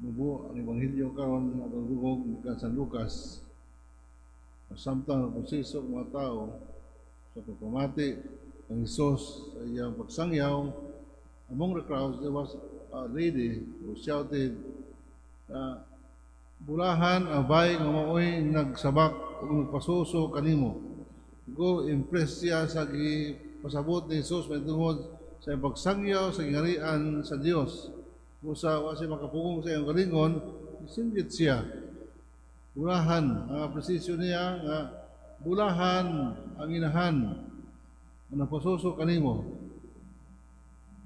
Mubo ang Ebanghelyo karon nga atong dungog gikan San Lucas. Samtang proseso ang mga tao sa pagpamati ng Hesus sa iyang pagsangyaw, among the crowds there was a lady who shouted, "Bulahan ang babae nga mao'y nagsabak ug nagpasuso kanimo." Go impress siya sa gipasabot ni Hesus mahitungod sa iyang pagsangyaw sa gingharian sa Dios. Busa wa siya makapugong sa iyang kaugalingon, singgit siya. Bulahan, ang presisyon niya nga bulahan ang inahan ang nagpasuso kanimo.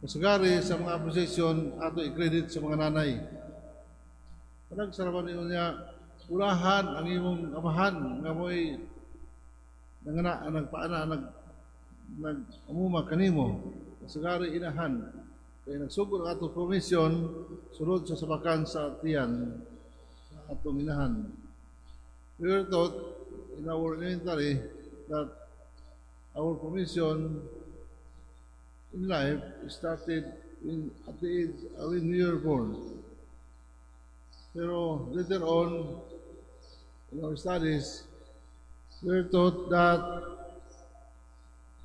Kasagari sa mga appreciation ato i-credit sa mga nanay. Panagsarapan niya, "Bulahan ang imong amahan nga mo'y nangana, nagpaana, nag amuma kanimo." Kasagari inahan. Kay nagsugod ang atong formation sulod sa sabakan sa tiyan sa atong inahan. We were taught in our elementary that our formation in life started at the age when we were born. Pero later on, in our studies, we were taught that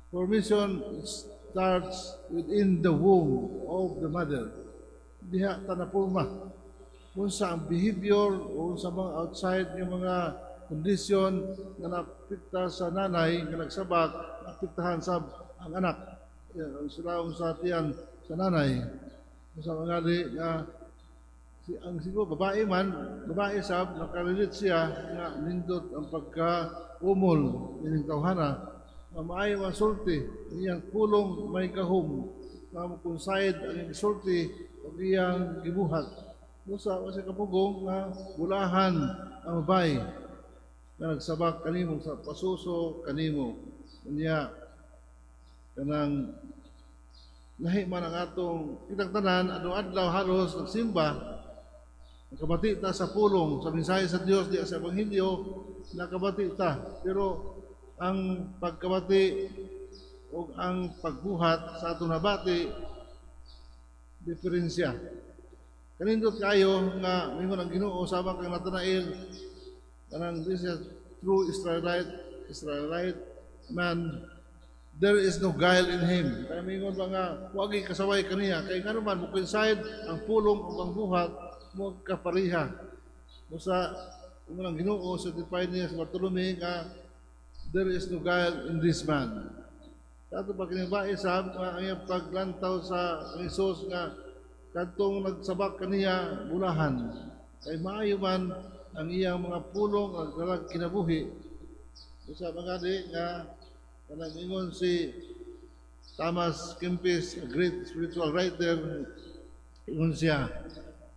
formation starts within the womb of the mother. Diha ta napurma. Kung sa ang behavior o sa mga outside yung mga kondisyon nga naapekta sa nanay nga nagsabak, naapektahan sa ang anak. Yan, ang sila sa tiyan sa nanay. Sa mga di nga si ang siguro babae man, babae sab nakarelate siya nga nindot ang pagka-umol ining tawhana nga maayo ang sulti, ang iyang pulong may gahom, nga mo-coincide ang iyang sulti ug iyang gibuhat. Busa wa siya kapugong nga bulahan ang babae nga nagsabak kanimo sa pasuso kanimo. Unya kanang lahi man ang atong kitang tanan adlaw-adlaw halos nagsimba, nakabati ta sa pulong, sa mensahe sa Dios di sa ebanghelyo, nakabati ta, pero ang pagkabati o ang pagbuhat sa atong nabati, diferensya. Kanindot kayo nga mingon ang Ginoo sama kang Natanael, kanang "This is true Israelite man, there is no guile in him." Kaya mingon ba nga wagi kasaway kaniya kay ngano man mo coincide ang pulong ug ang buhat mo kapariha. Busa ingon ang Ginoo, certified niya sa Bartolome nga there is no guile in this man. Kato pa kini bae sab nga ang iyang paglantaw sa Hesus nga kadtong nagsabak kaniya bulahan kay maayo man ang iyang mga pulong ang kalag kinabuhi. Usa mga di nga kanang ingon si Thomas Kempis, a great spiritual writer, ingon siya,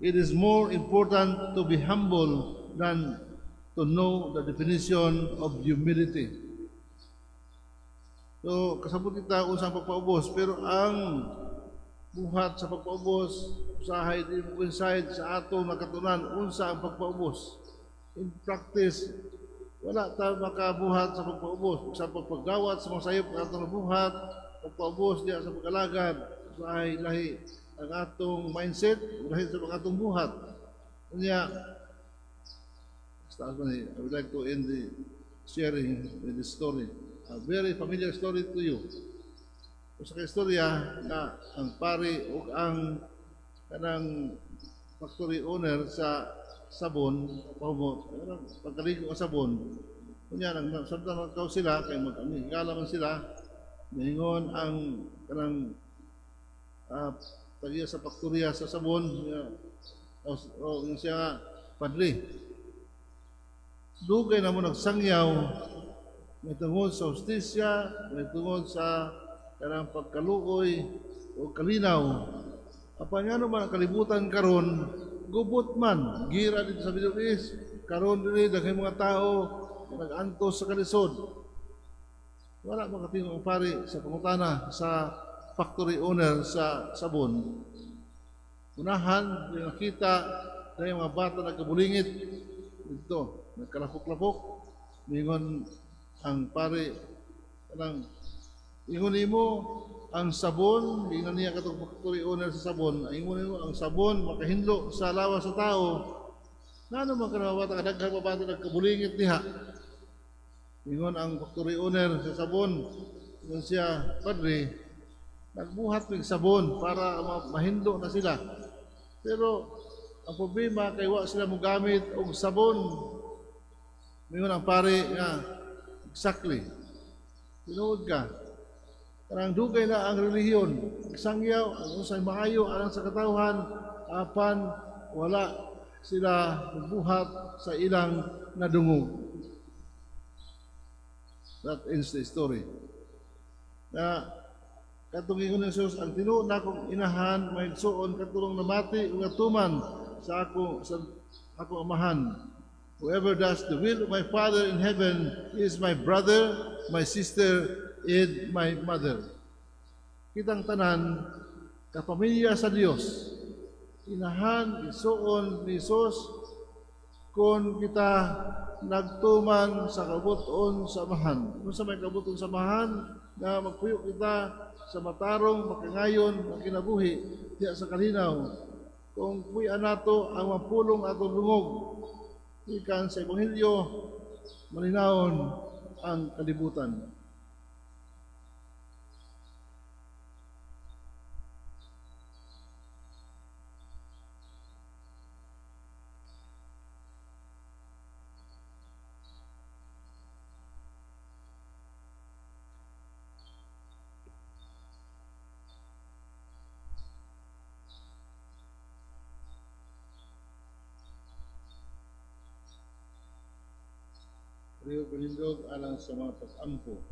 "It is more important to be humble than to know the definition of humility." So, kasabot kita unsa ang pagpaubos, pero ang buhat sa pagpaubos, usahay di mo coincide sa atong nakatunan unsa ang pagpaubos. In practice, wala ta makabuhat sa pagpaubos. Sa pagpagawat sa mga sayop nga atong nabuhat, pagpaubos diya sa pag-alagad, usahay lahi ang atong mindset, lahi sa mga atong buhat. Unya, I would like to end the sharing with this story. A very familiar story to you. Usa ka istorya nga ang pari ug ang kanang factory owner sa sabon, pahumot, kanang pagkaligo ang sabon. Unya nang samtang magkaw sila kay mag-higala man sila, niingon ang kanang tagiya sa faktorya sa sabon nga o yung siya nga, "Padre, dugay na mo nagsangyaw may tungod sa hustisya, may tungod sa kanang pagkaluoy o kalinaw. Apan ngano man ang kalibutan karon gubot man, gira dito sa Middle East, karon diri daghang mga tao nga nag-antos sa kalisod?" Wala makatingog ang pari sa pangutana sa factory owner sa sabon. Unahan, yung nakita na yung mga bata nagkabulingit dito, nagkalapok-lapok, mingon ang pari, kanang ingon nimo Ang sabon, giingon niya katong factory owner sa sabon, ang ingon nimo ang sabon makahinlo sa lawas sa tao. Ngano man ka bata, daghan pa bata nagkabulingit diha? Ingon ang factory owner sa sabon, ingon siya, "Padre, nagbuhat mig sabon para mahinlo na sila. Pero ang problema kay wa sila mogamit og sabon." Ingon ang pare nga, "Exactly. Tinuod ka. Kanang dugay na ang relihiyon, sangyaw ang unsay maayo alang sa katawhan, apan wala sila buhat sa ilang nadungog." That ends the story. Na katong ingon ni Jesus, ang tinuod nakong inahan, mga igsuon, katulong namati ug natuman sa akong amahan. Whoever does the will of my Father in heaven is my brother, my sister, and my mother. Kitang tanan, kapamilya sa Dios, inahan, igsuon ni Jesus, kung kita nagtuman sa kabut-on sa Amahan. Kung sa may kabut-on sa Amahan, na magpuyo kita sa matarong, makangayon, nga kinabuhi, diya sa kalinaw. Kung puy-an nato ang mapulong atong dungog, gikan sa Ebanghelyo, malinawon ang kalibutan. Rio Benindog alang sa mga pag-ampo.